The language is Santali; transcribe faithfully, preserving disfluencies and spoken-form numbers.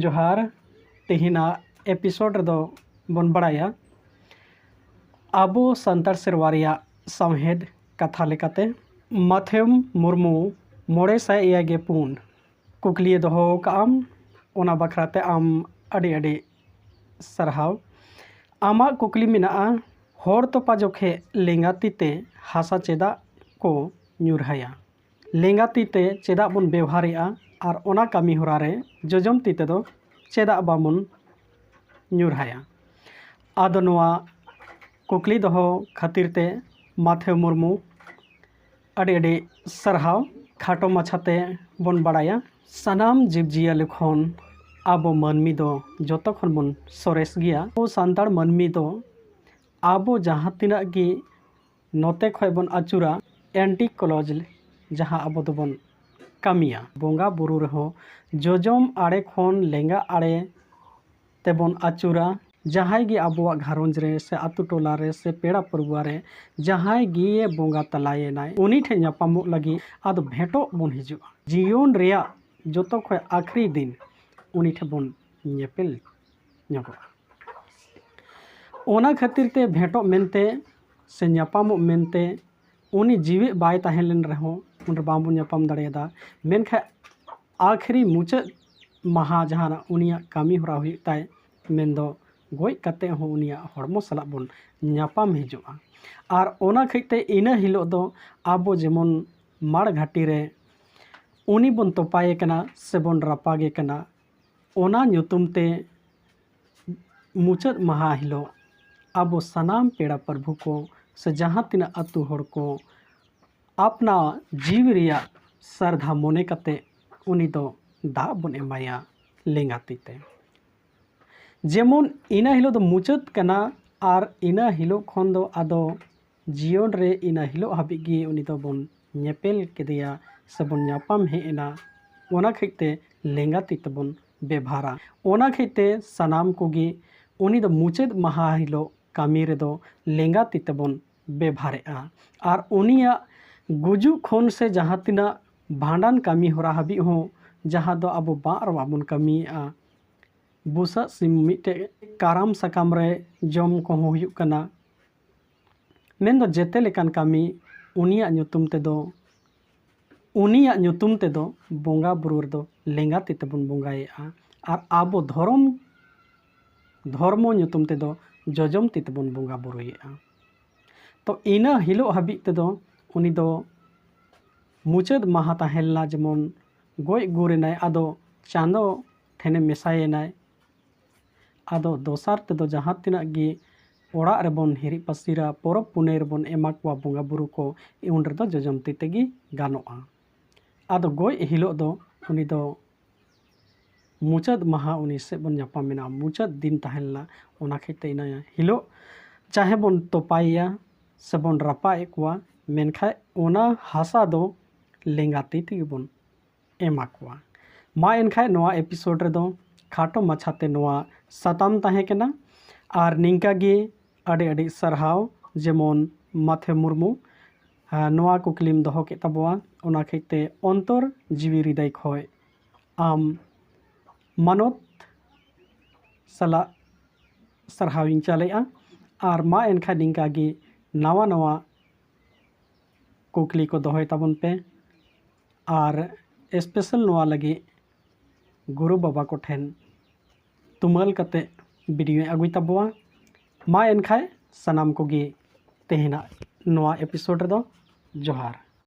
ᱡᱚᱦᱟᱨ᱾ ᱛᱮᱦᱮᱧᱟᱜ ᱮᱯᱤᱥᱳᱰ ᱨᱮᱫᱚ ᱵᱚᱱ ᱵᱟᱲᱟᱭᱟ ᱟᱵᱚ ᱥᱟᱱᱛᱟᱲ ᱥᱮᱨᱣᱟ ᱨᱮᱭᱟᱜ ᱥᱟᱶᱦᱮᱫ ᱠᱟᱛᱷᱟ ᱞᱮᱠᱟᱛᱮ ᱢᱟᱛᱷᱮᱢ ᱢᱩᱨᱢᱩ ᱢᱚᱬᱮ ᱥᱟᱭ ᱮᱭᱟᱭ ᱜᱮ ᱯᱩᱱ ᱠᱩᱠᱞᱤᱭᱮ ᱫᱚᱦᱚ ᱟᱠᱟᱫᱼᱟᱢ᱾ ᱚᱱᱟ ᱵᱟᱠᱷᱨᱟ ᱛᱮ ᱟᱢ ᱟᱹᱰᱤ ᱟᱹᱰᱤ ᱥᱟᱨᱦᱟᱣ᱾ ᱟᱢᱟᱜ ᱠᱩᱠᱞᱤ ᱢᱮᱱᱟᱜᱼᱟ, ᱦᱚᱲ ᱛᱚᱯᱟ ᱡᱚᱠᱷᱮᱡ ᱞᱮᱸᱜᱟ ᱛᱤ ᱛᱮ ᱦᱟᱥᱟ ᱪᱮᱫᱟᱜ ᱠᱚ ᱧᱩᱨᱦᱟᱹᱭᱟ? ᱞᱮᱸᱜᱟ ᱛᱤ ᱛᱮ ᱪᱮᱫᱟᱜ ᱵᱚᱱ ᱵᱮᱣᱦᱟᱨᱮᱫᱼᱟ ᱟᱨ ᱚᱱᱟ ᱠᱟᱹᱢᱤ ᱦᱚᱨᱟ ᱨᱮ ᱡᱚᱡᱚᱢ ᱛᱤ ᱛᱮᱫᱚ ᱪᱮᱫᱟᱜ ᱵᱟᱵᱚᱱ ᱧᱩᱨᱦᱟᱹᱭᱟ? ᱟᱫᱚ ᱱᱚᱣᱟ ᱠᱩᱠᱞᱤ ᱫᱚᱦᱚ ᱠᱷᱟᱹᱛᱤᱨ ᱛᱮ ᱢᱟᱛᱷᱮᱣ ᱢᱩᱨᱢᱩ ᱟᱹᱰᱤ ᱟᱹᱰᱤ ᱥᱟᱨᱦᱟᱣ᱾ ᱠᱷᱟᱴᱚ ᱢᱟᱪᱷᱟᱛᱮ ᱵᱚᱱ ᱵᱟᱲᱟᱭᱟ, ᱥᱟᱱᱟᱢ ᱡᱤᱵᱽᱼᱡᱤᱭᱟᱹᱞᱤ ᱠᱷᱚᱱ ᱟᱵᱚ ᱢᱟᱹᱱᱢᱤ ᱫᱚ ᱡᱚᱛᱚ ᱠᱷᱚᱱ ᱵᱚᱱ ᱥᱚᱨᱮᱥ ᱜᱮᱭᱟ᱾ ᱟᱵᱚ ᱥᱟᱱᱛᱟᱲ ᱢᱟᱹᱱᱢᱤ ᱫᱚ ᱟᱵᱚ ᱡᱟᱦᱟᱸ ᱛᱤᱱᱟᱹᱜ ᱜᱮ ᱱᱚᱛᱮ ᱠᱷᱚᱱ ᱵᱚᱱ ᱟᱹᱪᱩᱨᱟ, ᱮᱱᱴᱤ ᱠᱞᱚᱠ ᱡᱟᱦᱟᱸ ᱟᱵᱚ ᱫᱚᱵᱚᱱ ᱠᱟᱹᱢᱤᱭᱟ, ᱵᱚᱸᱜᱟ ᱵᱩᱨᱩ ᱨᱮᱦᱚᱸ ᱡᱚᱡᱚᱢ ᱟᱲᱮ ᱠᱷᱚᱱ ᱞᱮᱸᱜᱟ ᱟᱲᱮ ᱛᱮᱵᱚᱱ ᱟᱹᱪᱩᱨᱟ᱾ ᱡᱟᱦᱟᱸᱭ ᱜᱮ ᱟᱵᱚᱣᱟᱜ ᱜᱷᱟᱨᱚᱸᱡᱽ ᱨᱮ ᱥᱮ ᱟᱛᱳ ᱴᱚᱞᱟ ᱨᱮ ᱥᱮ ᱯᱮᱲᱟ ᱯᱟᱹᱨᱣᱟᱹ ᱨᱮ ᱡᱟᱦᱟᱸᱭ ᱜᱮ ᱵᱚᱸᱜᱟ ᱛᱟᱞᱟᱭᱮᱱᱟᱭ, ᱩᱱᱤ ᱴᱷᱮᱱ ᱧᱟᱯᱟᱢᱚᱜ ᱞᱟᱹᱜᱤᱫ ᱟᱫᱚ ᱵᱷᱮᱴᱚᱜ ᱵᱚᱱ ᱦᱤᱡᱩᱜᱼᱟ᱾ ᱡᱤᱭᱚᱱ ᱨᱮᱭᱟᱜ ᱡᱚᱛᱚ ᱠᱷᱚᱱ ᱟᱹᱠᱷᱨᱤ ᱫᱤᱱ ᱩᱱᱤ ᱴᱷᱮᱱ ᱵᱚᱱ ᱧᱮᱯᱮᱞ ᱧᱚᱜᱚᱜᱼᱟ᱾ ᱚᱱᱟ ᱠᱷᱟᱹᱛᱤᱨ ᱛᱮ ᱵᱷᱮᱴᱚᱜ ᱢᱮᱱᱛᱮ ᱥᱮ ᱧᱟᱯᱟᱢᱚᱜ ᱢᱮᱱᱛᱮ ᱩᱱᱤ ᱡᱤᱣᱮᱫ ᱵᱟᱭ ᱛᱟᱦᱮᱸ ᱞᱮᱱ ᱨᱮᱦᱚᱸ ᱩᱱᱨᱮ ᱵᱟᱝᱵᱚᱱ ᱧᱟᱯᱟᱢ ᱫᱟᱲᱮᱭᱟᱫᱟ᱾ ᱢᱮᱱᱠᱷᱟᱱ ᱟᱹᱠᱷᱨᱤ ᱢᱩᱪᱟᱹᱫ ᱢᱟᱦᱟ ᱡᱟᱦᱟᱱᱟᱜ ᱩᱱᱤᱭᱟᱜ ᱠᱟᱹᱢᱤ ᱦᱚᱨᱟ ᱦᱩᱭᱩᱜ ᱛᱟᱭ, ᱢᱮᱱᱫᱚ ᱜᱚᱡ ᱠᱟᱛᱮ ᱦᱚᱸ ᱩᱱᱤᱭᱟᱜ ᱦᱚᱲᱢᱚ ᱥᱟᱞᱟᱜ ᱵᱚᱱ ᱧᱟᱯᱟᱢ ᱦᱤᱡᱩᱜᱼᱟ᱾ ᱟᱨ ᱚᱱᱟ ᱠᱷᱟᱹᱛᱤᱨ ᱛᱮ ᱤᱱᱟᱹ ᱦᱤᱞᱳᱜ ᱫᱚ ᱟᱵᱚ ᱡᱮᱢᱚᱱ ᱢᱟᱲ ᱜᱷᱟᱴᱤ ᱨᱮ ᱩᱱᱤ ᱵᱚᱱ ᱛᱚᱯᱟᱭᱮ ᱠᱟᱱᱟ ᱥᱮᱵᱚᱱ ᱨᱟᱯᱟᱜᱮ ᱠᱟᱱᱟ, ᱚᱱᱟ ᱧᱩᱛᱩᱢ ᱛᱮ ᱢᱩᱪᱟᱹᱫ ᱢᱟᱦᱟ ᱦᱤᱞᱳᱜ ᱟᱵᱚ ᱥᱟᱱᱟᱢ ᱯᱮᱲᱟ ᱯᱨᱚᱵᱷᱩ ᱠᱚ ᱥᱮ ᱡᱟᱦᱟᱸ ᱛᱤᱱᱟᱹᱜ ᱟᱹᱛᱩ ᱦᱚᱲ ᱠᱚ ᱟᱯᱱᱟ ᱡᱤᱣᱤ ᱨᱮᱭᱟᱜ ᱥᱟᱨᱫᱷᱟ ᱢᱚᱱᱮ ᱠᱟᱛᱮ ᱩᱱᱤ ᱫᱚ ᱫᱟᱜ ᱵᱚᱱ ᱮᱢᱟᱭᱟ ᱞᱮᱸᱜᱟ ᱛᱤ ᱛᱮ᱾ ᱡᱮᱢᱚᱱ ᱤᱱᱟᱹ ᱦᱤᱞᱳᱜ ᱫᱚ ᱢᱩᱪᱟᱹᱫ ᱠᱟᱱᱟ ᱟᱨ ᱤᱱᱟᱹ ᱦᱤᱞᱳᱜ ᱠᱷᱚᱱ ᱫᱚ ᱟᱫᱚ ᱡᱤᱭᱚᱱ ᱨᱮ ᱤᱱᱟᱹ ᱦᱤᱞᱳᱜ ᱦᱟᱹᱵᱤᱡ ᱜᱮ ᱩᱱᱤ ᱫᱚᱵᱚᱱ ᱧᱮᱯᱮᱞ ᱠᱮᱫᱮᱭᱟ ᱥᱮᱵᱚᱱ ᱧᱟᱯᱟᱢ ᱦᱮᱡ ᱮᱱᱟ᱾ ᱚᱱᱟ ᱠᱷᱟᱹᱛᱤᱨ ᱛᱮ ᱞᱮᱸᱜᱟ ᱛᱤ ᱛᱮᱵᱚᱱ ᱵᱮᱵᱷᱟᱨᱟ᱾ ᱚᱱᱟ ᱠᱷᱟᱹᱛᱤᱨ ᱛᱮ ᱥᱟᱱᱟᱢ ᱠᱚᱜᱮ ᱩᱱᱤ ᱫᱚ ᱢᱩᱪᱟᱹᱫ ᱢᱟᱦᱟ ᱦᱤᱞᱳᱜ ᱠᱟᱹᱢᱤ ᱨᱮᱫᱚ ᱞᱮᱸᱜᱟ ᱛᱤ ᱛᱮᱵᱚᱱ ᱵᱮᱵᱷᱟᱨᱮᱜᱼᱟ᱾ ᱟᱨ ᱩᱱᱤᱭᱟᱜ ᱜᱩᱡᱩᱜ ᱠᱷᱚᱱ ᱥᱮ ᱡᱟᱦᱟᱸ ᱛᱤᱱᱟᱹᱜ ᱵᱷᱟᱸᱰᱟᱱ ᱠᱟᱹᱢᱤ ᱦᱚᱨᱟ ᱦᱟᱹᱵᱤᱡ ᱦᱚᱸ, ᱡᱟᱦᱟᱸ ᱫᱚ ᱟᱵᱚ ᱵᱟᱝ ᱨᱮ ᱵᱟᱵᱚᱱ ᱠᱟᱹᱢᱤᱭᱮᱜᱼᱟ, ᱵᱩᱥᱟᱹᱜ ᱥᱤᱢ ᱢᱤᱫᱴᱮᱡ ᱠᱟᱨᱟᱢ ᱥᱟᱠᱟᱢ ᱨᱮ ᱡᱚᱢ ᱠᱚᱦᱚᱸ ᱦᱩᱭᱩᱜ ᱠᱟᱱᱟ᱾ ᱢᱮᱱᱫᱚ ᱡᱮᱛᱮ ᱞᱮᱠᱟᱱ ᱠᱟᱹᱢᱤ ᱩᱱᱤᱭᱟᱜ ᱧᱩᱛᱩᱢ ᱛᱮᱫᱚ, ᱩᱱᱤᱭᱟᱜ ᱧᱩᱛᱩᱢ ᱛᱮᱫᱚ ᱵᱚᱸᱜᱟ ᱵᱩᱨᱩ ᱨᱮᱫᱚ ᱞᱮᱸᱜᱟ ᱛᱤ ᱛᱮᱵᱚᱱ ᱵᱚᱸᱜᱟᱭᱮᱫᱼᱟ, ᱟᱨ ᱟᱵᱚ ᱫᱷᱚᱨᱚᱢ, ᱫᱷᱚᱨᱢᱚ ᱧᱩᱛᱩᱢ ᱛᱮᱫᱚ ᱡᱚᱡᱚᱢ ᱛᱤ ᱛᱮᱵᱚᱱ ᱵᱚᱸᱜᱟ ᱵᱩᱨᱩᱭᱮᱫᱼᱟ᱾ ᱛᱚ ᱤᱱᱟᱹ ᱦᱤᱞᱳᱜ ᱦᱟᱹᱵᱤᱡ ᱛᱮᱫᱚ ᱩᱱᱤ ᱫᱚ ᱢᱩᱪᱟᱹᱫ ᱢᱟᱦᱟ ᱛᱟᱦᱮᱸ ᱞᱮᱱᱟ, ᱡᱮᱢᱚᱱ ᱜᱚᱡ ᱜᱩᱨ ᱮᱱᱟᱭ, ᱟᱫᱚ ᱪᱟᱸᱫᱚ ᱴᱷᱮᱱᱮ ᱢᱮᱥᱟᱭᱮᱱᱟᱭ᱾ ᱟᱫᱚ ᱫᱚᱥᱟᱨ ᱛᱮᱫᱚ ᱡᱟᱦᱟᱸ ᱛᱤᱱᱟᱹᱜ ᱜᱮ ᱚᱲᱟᱜ ᱨᱮᱵᱚᱱ ᱦᱤᱨᱤᱡ ᱯᱟᱹᱥᱤᱨᱟ, ᱯᱚᱨᱚᱵᱽ ᱯᱩᱱᱟᱹᱭ ᱨᱮᱵᱚᱱ ᱮᱢᱟ ᱠᱚᱣᱟ ᱵᱚᱸᱜᱟ ᱵᱩᱨᱩ ᱠᱚ, ᱩᱱ ᱨᱮᱫᱚ ᱡᱚᱡᱚᱢ ᱛᱤ ᱛᱮᱜᱮ ᱜᱟᱱᱚᱜᱼᱟ᱾ ᱟᱫᱚ ᱜᱚᱡ ᱦᱤᱞᱳᱜ ᱫᱚ ᱩᱱᱤ ᱫᱚ ᱢᱩᱪᱟᱹᱫ ᱢᱟᱦᱟ ᱩᱱᱤ ᱥᱮᱫ ᱵᱚᱱ ᱧᱟᱯᱟᱢ ᱮᱱᱟ, ᱢᱩᱪᱟᱹᱫ ᱫᱤᱱ ᱛᱟᱦᱮᱸ ᱞᱮᱱᱟ᱾ ᱚᱱᱟ ᱠᱷᱟᱹᱛᱤᱨ ᱛᱮ ᱤᱱᱟᱹ ᱦᱤᱞᱳᱜ ᱪᱟᱦᱮ ᱵᱚᱱ ᱛᱚᱯᱟᱭᱮᱭᱟ ᱥᱮᱵᱚᱱ ᱨᱟᱯᱟᱜ ᱮᱫ ᱠᱚᱣᱟ, ᱢᱮᱱᱠᱷᱟᱱ ᱚᱱᱟ ᱦᱟᱥᱟ ᱫᱚ ᱞᱮᱸᱜᱟ ᱛᱤ ᱛᱮᱜᱮ ᱵᱚᱱ ᱮᱢᱟ ᱠᱚᱣᱟ᱾ ᱢᱟ ᱮᱱᱠᱷᱟᱱ ᱱᱚᱣᱟ ᱮᱯᱤᱥᱳᱰ ᱨᱮᱫᱚ ᱠᱷᱟᱴᱚ ᱢᱟᱪᱷᱟᱛᱮ ᱱᱚᱣᱟ ᱥᱟᱛᱟᱢ ᱛᱟᱦᱮᱸ ᱠᱟᱱᱟ᱾ ᱟᱨ ᱱᱤᱝᱠᱟ ᱜᱮ ᱟᱹᱰᱤ ᱟᱹᱰᱤ ᱥᱟᱨᱦᱟᱣ, ᱡᱮᱢᱚᱱ ᱢᱟᱛᱷᱮ ᱢᱩᱨᱢᱩ, ᱟᱨ ᱱᱚᱣᱟ ᱠᱩᱠᱞᱤᱢ ᱫᱚᱦᱚ ᱠᱮᱫ ᱛᱟᱵᱚᱣᱟ, ᱚᱱᱟ ᱠᱷᱟᱹᱛᱤᱨ ᱛᱮ ᱚᱱᱛᱚᱨ ᱡᱤᱣᱤ ᱦᱨᱤᱫᱟᱹᱭ ᱠᱷᱚᱱ ᱟᱢ ᱢᱟᱱᱚᱛ ᱥᱟᱞᱟᱜ ᱥᱟᱨᱦᱟᱣ ᱤᱧ ᱪᱟᱞᱮᱜᱼᱟ᱾ ᱟᱨ ᱢᱟ ᱮᱱᱠᱷᱟᱱ ᱱᱤᱝᱠᱟ ᱜᱮ ᱱᱟᱣᱟ ᱱᱟᱣᱟ ᱠᱩᱠᱞᱤ ᱠᱚ ᱫᱚᱦᱚᱭ ᱛᱟᱵᱚᱱ ᱯᱮ, ᱟᱨ ᱥᱯᱮᱥᱟᱞ ᱱᱚᱣᱟ ᱞᱟᱹᱜᱤᱫ ᱜᱩᱨᱩ ᱵᱟᱵᱟ ᱠᱚᱴᱷᱮᱱ ᱛᱩᱢᱟᱹᱞ ᱠᱟᱛᱮ ᱵᱷᱤᱰᱤᱭᱳᱧ ᱟᱹᱜᱩᱭ ᱛᱟᱵᱚᱣᱟ᱾ ᱢᱟ ᱮᱱᱠᱷᱟᱱ ᱥᱟᱱᱟᱢ ᱠᱚᱜᱮ ᱛᱮᱦᱮᱧᱟᱜ ᱱᱚᱣᱟ ᱮᱯᱤᱥᱳᱰ ᱨᱮᱫᱚ ᱡᱚᱦᱟᱨ᱾